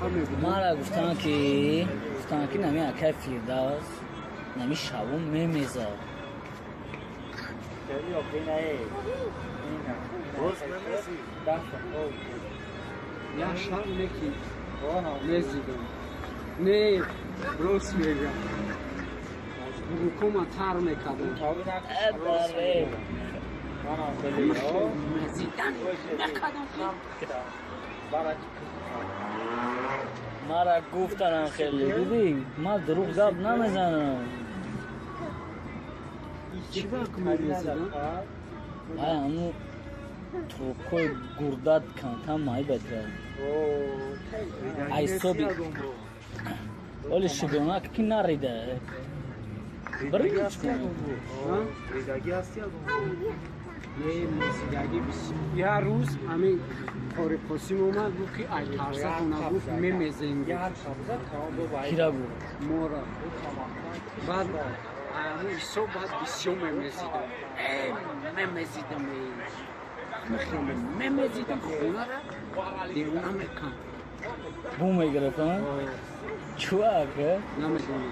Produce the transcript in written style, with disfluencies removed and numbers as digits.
Мара гуфтанд, ки нами акай Фирдавс нами шабо мемезад. Як шаб неки мезидам, не, рост мегам, рукома тар мекардам. Мезидан мекардам. Мара гуфтанам, хеле дидӣ, ман дурӯғ гап намезанам. Чӣ вақт мемезидам? Ай, ҳамун трубкои гурдат камтам майбад кард. Айсоби оли шудонак ки нарида. Не, мезидагӣ як рӯз ҳамин қори Қосим омад, гуфт, ки ай тарсатона, гуфт, мемезем. Кира гуфт? Мора. Баъд ҳисоб, баъд бисёр мемезидам, мемезидам, мемезидам, хонара девона мекан. Бу мегирифтам чӯ ака. Намедонам.